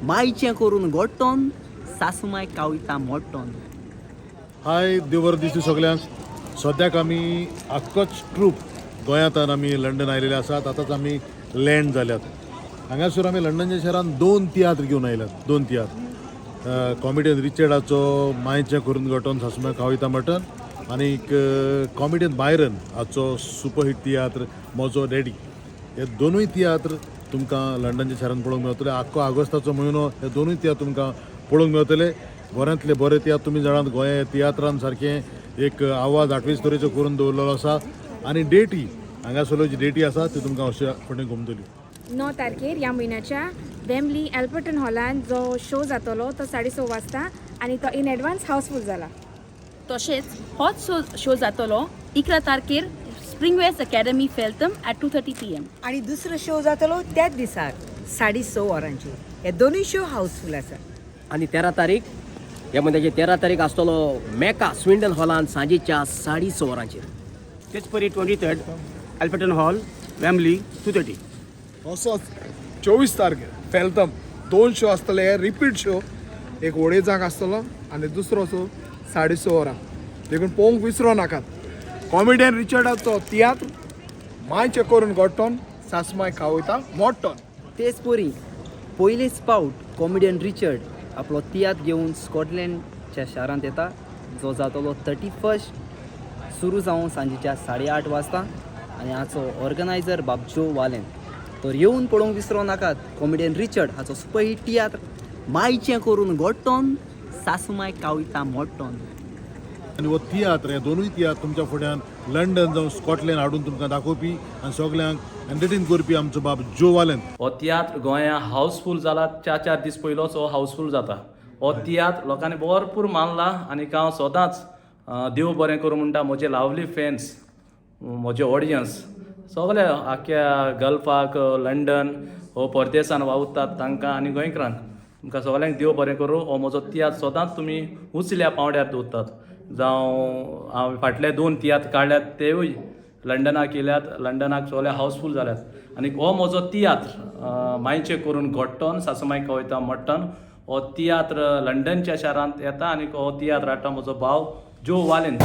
मायचें करून गोडटोन सासूमाय कावयता मोडटोन. हाय, देव बरें दिसूं सगल्यांक. सद्याक आमी आख्खोच ट्रूप गोंयांतल्यान आमी लंडन आयलेले आसात. आतांच आमी लँड जाल्यात. हांगासर आमी लंडनच्या शहरान दोन तियात्र घेवन आयल्यात. दोन तियात्र, कॉमेडियन रिचर्डाचो मायचें करून गटोन सासुमाय खावयता मटन आनी कॉमेडियन बायरन हाचो सुपरहीट तियात्र म्हजो डॅडी. हे दोनूय तियात्र तुमकां लंडनच्या शहरान पळोवंक मेळटले. आख्खो ऑगस्टाचो म्हयनो हे दोनूय तियात्र तुमकां पळोवंक मेळटले. बऱ्यांतले बरे तियात्र. तुमी जाणात, गोंया तियात्रान सारकें एक आवाज आठवीस तरेचो करून दवरलेलो आसा. आनी डेटी हांगासरल्यो जी डेटी आसा ती तुमकां अशे फुडें घुमतली. 9 तारखेर ह्या म्हयन्याच्या वेम्बली एल्बर्टन हॉलान जो शो जातलो तो 6:30 वाजता आनी तो इन एडवान्स हाऊसफूल जाला. तशेंच होच शो जातलो 11 तारखेर स्प्रिंगवेल्स अकॅडमी, फेल्थम एट 2:30 PM. आणि दुसरो शो जातलो त्याच दिसाक 6:30 वरांचेर. हे दोनूय शो हाऊसफूल आसा. आनी 13 तारीख, ह्या म्हयन्याची 13 तारीख आसतलो मेका स्विंडन हॉलान सांजेच्या 6:30 वरांचेर. तेच परी 23rd Alperton hall, Wembley, 2:30. असोच 24 तारखेर फेल्थम दोन शो आसतले. हे रिपीट शो, एक वडेजाक आसतलो आनी दुसरो शो 6:30 वरां. देखून पळोवंक विसरो नाकात कॉमेडियन रिचर्डाचो तियात्र मायचें करून गोडटोन सासमाय खावयता मोडटोन. तेच परी पयलीच फावट कॉमेडियन रिचर्ड आपलो तियात्र घेवन स्कॉटलँडच्या शारांत येता, जो जातलो 31 सुरू जावन सांजेच्या 8:30 वाजता आनी हाचो ऑर्गनायझर बाब जो वालेन. तर येवन पळोवंक विसरो नाकात कॉमेडियन रिचर्ड हाचो सुपरहीट तियात्र मायचें करून गोडटोन सासूमाय कावयता मोडटोन. आनी हो तियात्र, हे दोनूय तियात्र तुमच्या फुड्यान लंडन जावं स्कॉटलँड हाडून तुमकां दाखोवपी आनी सगल्यांक एंटरटेन करपी आमचो बाब जो वालेन. हो तियात्र गोंया हाऊसफूल जाला. चार चार दीस पयलोच हो हाऊसफूल जाता. हो तियात्र लोकांनी भरपूर मानला आनी हांव सदांच देव बरें करूं म्हणटा म्हजे लावली फॅन्स, म्हजे ऑडियन्स सगळे आख्ख्या गल्फाक, लंडन हो परदेसान वावुरतात तांकां आनी गोंयकारांक, तुमकां सगळ्यांक देव बरें करूं. हो म्हजो तियात्र सदांच तुमी उचल्या पांवड्यार दवरतात. जावं हांव फाटले दोन तियात्र काडल्यात तेवूय लंडनाक येयल्यात, लंडनाक सगळे हाऊसफूल जाल्यात. आनी हो म्हजो तियात्र मायचें करून घोट्टोन सासुमाय कविता मट्टन हो तियात्र लंडनच्या शारांत येता आनी हो तियात्र हाडटा म्हजो भाव जो वालेन.